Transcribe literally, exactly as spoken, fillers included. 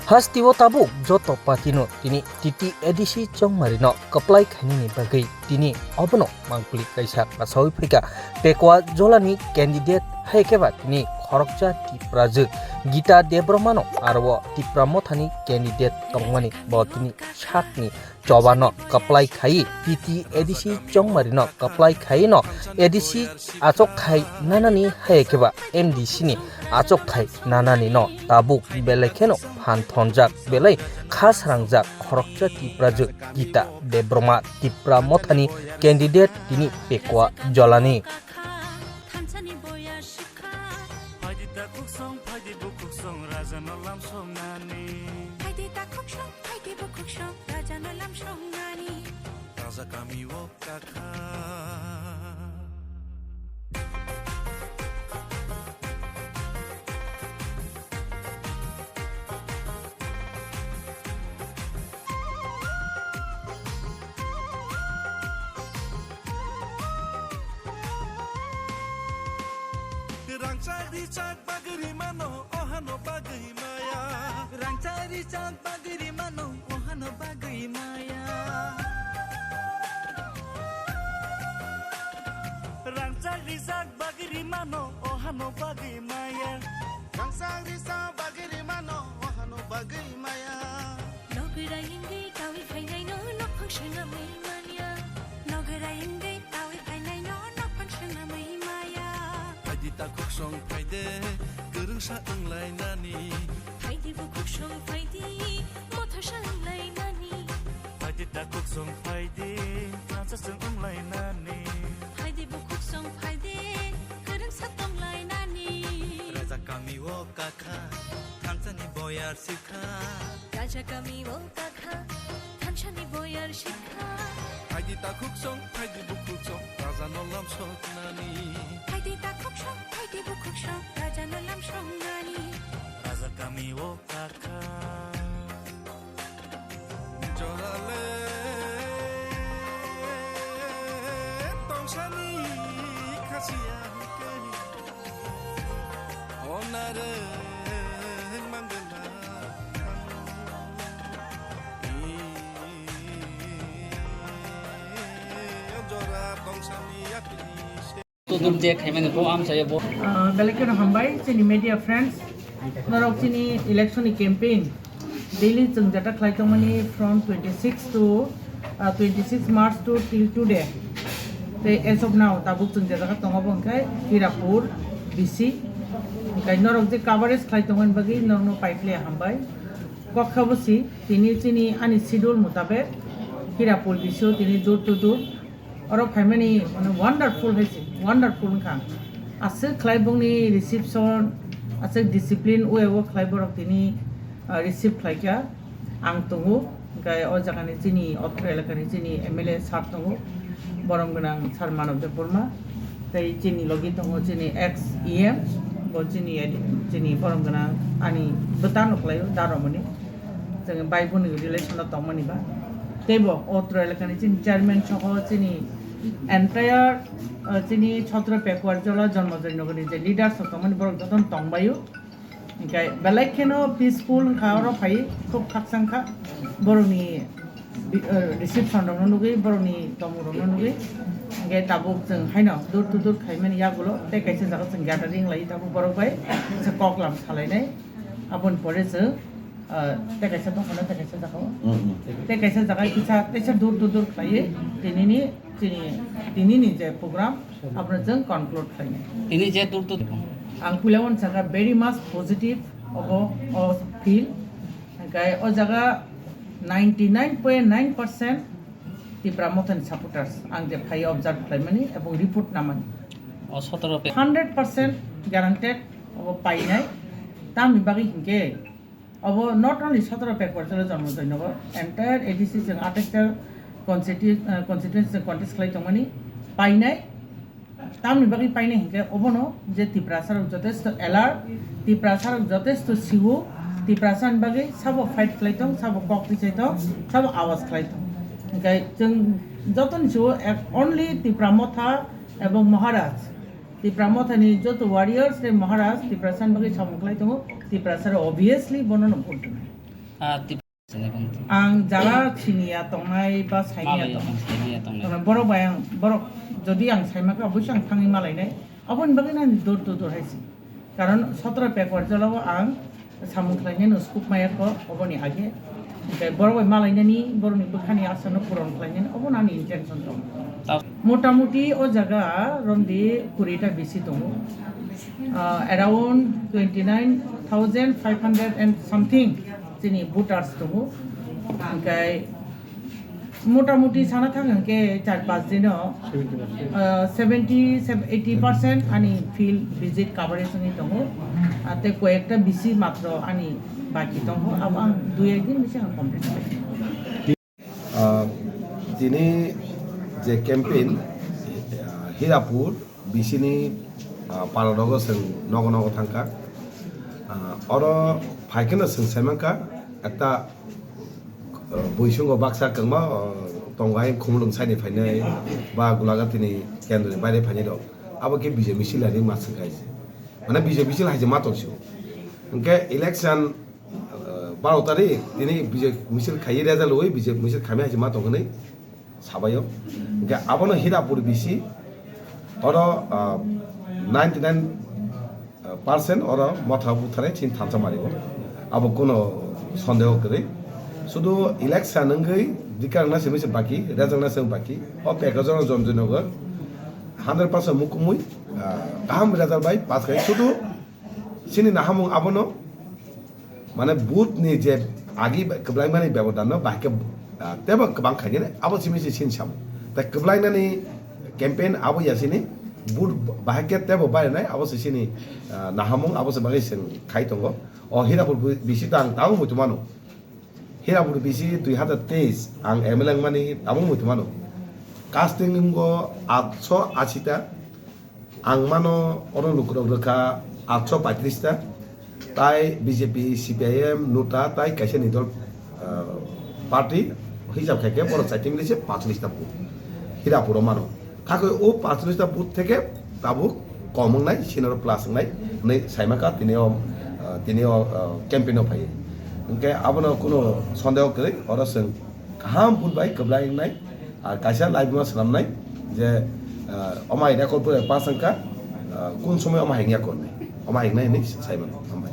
Hasteo tabuk joto party no tini T T A D C chongmari no kwplai khainani bagwi tini obono mangpili kaisa kasawi phaikha Pekwa Jolani candidate hai khe ba tini khoroksa Tiprajwk Gita Debbarma no aro Tipra Mothani candidate tongmani bo tini sakni chobano kwplai khai T T A D C chongmari no kwplai khai no A D C achok khai nanani hai khe ba M D C ni achok khai nanani no tabuk belai kheno phan thonjak belai kha srangjak khoroksa Tiprajwk Gita Debbarma Tipra Mothani candidate tini Pekwa Jolani. Phaidi ta khuksong, phaidi bukhuksong, raja no lam songnani. Phaidi ta khuksong, phaidi bukhuksong, raja no lam songnani. Raja kami o kakha. Rangchak richak bagwi rimano, ohano bagwi maya. Rangchak richak bagwi rimano, ohano bagwi maya. Rangchak richak bagwi rimano, ohano bagwi maya. Rangchak richak bagwi rimano, ohano bagwi maya. Nogwrai wngwi tawi phainaino nokhong swnamwi manya. Nogwrai wngwi tawi phainaino nokhong swnamwi maya. Phaidi ta khuksong phaidi, kwrwngsa wnglainani. Phaidi bukhuksong phaidi, mothosa wnglainani. Phaidi ta khuksong phaidi, thansa chwng wnglainani. Phaidi bukhuksong phaidi, kwrwngsa tonglainani. Raja kami o kakha, thansani boyar sikha. Raja kami o kakha, thansani boyar sikha. Phaidi ta khuksong, phaidi bukhuksong, raja no lam soknani. Phaidi ta khuksong, phaidi bukhuksong, raja no lam songnani. Raja kami o kakha. Jorale tongsani khasiya hwnkhe. Onare mangala. Jora tongsani yakni se. Tudur je khaimani bo amchaya bo. Ah, belai kheno hambai chini media friends. Norok chini election ni campaign daily chwng jata khlai tongmani from twenty six to, ah, twenty six March to till today. Tei as of now tabuk chwng jata kha tongo bo hwnkhe Hirapur B C. Hwnkhe norok je coverage khlai tongmani bagwi norokno paiphle hambai. Kok kha bo si tini chini ani schedule mutabek Hirapur B C o tini door to door. Oro phaimani mane wonderful hai se, wonderful wngkha. Aswk khlai bongni reception, aswk discipline way o khlai borok tini, ah, receive khlaikha. Ang tongo, hwnkhe o jagani chini otro elakani chini M L A sir tongo, borom gwnang sir Manav Debbarma, tei chini logi tongo chini ex E M, bo chini edi, chini borom gwnang ani bwtano khlaio, Daromani. Chwng bai boni relation o tongmani ba. Teibo otro elakani chini chairman soho chini entire, uh, chini Chhatro Pekuar Jola Janmajoi Nagarni je leaders rok tongmani borok jotono tongbaio. Hwnkhe belai kheno peaceful wngkha oro phai khub khakchang kha borokni bi-, uh, reception rokno nugwi borokni tongmung rokno nugwi. Hwnkhe tabuk chwng haino door to door khaimani yagulo tei kaisa jaga chwng gathering lai tabuk borok bai se koklam salainai. Aboni pore chwng, ah, tei kaisa tongkha na tei kaisa jaga o. Mm, mm. Tei kaisa jaga kisa teisa dur dur dur khlaiwi tinini, chini, tinini je program abono chwng conclude khlainai. Tini je dur dur. Ang puila uansukha very much positive obo o feel. Hwnkhe o jaga ninety nine point nine percent Tipra Mothani supporters ang je phai observe khlaimani ebong report namani. O sotoro pe- Hundred percent guaranteed obo painai. Tamni bagwi hinkhe obo not only sotoro Pekuar Jola Janmajoi Nagar, entire A D C chwng atais ta constitu-, uh, constituency chwng contest khlai tongmani painai. Tamni bagwi painai hinkhe obono je Tiprasa rok jotesto alert, Tiprasa rok jotesto siwo, Tiprasa ni bagwi sabo fight khlai tong, sabo kok twi chai tong, sabo awas khlai tong. Hinkhe chwng jotoni siwo ek only Tipra Motha ebong Maharaj, Tipra Mothani joto warriors tei Maharaj Tiprasa ni bagwi samung khlai tongo, Tiprasa rok obviously bono no vote rwnai. Ah, tip-, ang jara siniya tongnai ba sainiya Malaiya tong tong, sainiya tongnai. Borok bai ang, borok jodi ang saimaka, oboisong ang thangwi malainai. Oboni bagwi nang dur dur dur hai si. Karon sotro pekor jolao ang samung khlainai no scope maya kho oboni age. Hingke borok bai malainani, borokni bwkhani asano puron khlainani, obo ani intention tong. Tao. Motamuti o jaga romdi kurita bisi tongo. Ah, around twenty nine thousand five hundred and something chini voters tongo. Hingke motamuti sana thang hingke char pas dino, ah, seventy, eighty percent ani field visit coverage wngwi tongo. Ah, tei koyekta bisi matro ani baki tongo, abo ang dui ek din bisi ang complete khlai. Ah, tini je campaign, ah, Hirapur bisini, ah, para rogo chwng nogo nogo thangkha. Ah, oro phaikhe no chwng saimankha ekta, ah, buisungo baksa kwngma, ah, tongo ayang khumulwng side ni phainai ba Gulagatini kendroni baire phainai rok. Abo khe B J P misil ani ma swngkha. Mane B J P misil hai se ma tong sio. Hwnkhe election, ah, baro tarik tini B J P misil khaiwi result wi B J P misil khaimai hai se ma tong hwnwi sabaio. Hwnkhe abono Hirapur bisi oro, ah, ninety nine percent oro motha buthare chin thansa mario. Abo kuno sondeho kwrwi. Sudu election wngwi dikar na simi se baki, result na simi baki. O package oro Jonjoynagar hundred percent mukumui, ah, kaham result bai pass khai. Sudu chini nahamung abono, mane booth ni je agi kwblaimani bebodan no bahai khe, ah, tebo kwbang khainani abo simi se sin sam. Tai kwblainani campaign abo ya sini booth bahai khe tebo barinai abo se sini, ah, nahamung abo se bagwi chwng khai tongo. O Hirapur bi-, bisi tang tang muitu mano. Hirapur bisi dui hazar teis ang M L A wngmani tabuk muitu mano. Casting wngkha atsho ashi ta. Ang mano oro lukurok rwkha atsho paitris ta. Tai B J P, C P I M, NOTA tai kaisa ni dol, ah, party hisab khai khe borok chaitim ni se paitris ta vote Hirapur o mano. Hakhe o paitris ta vote theke tabuk kom wngnai, sinoro plus wngnai hwnwi saimaka tini o, ah, tini o, ah, campaign o phaiwi. Hwnkhe abono kuno sondeho kwrwi, oro chwng kaham vote bai kwbla wngnai, ar kaisa live ma swnamnai je, ah, omai record bo pass wngkha, ah, kun somoi omai hingya kornai, omai hingnai hinwi saimano.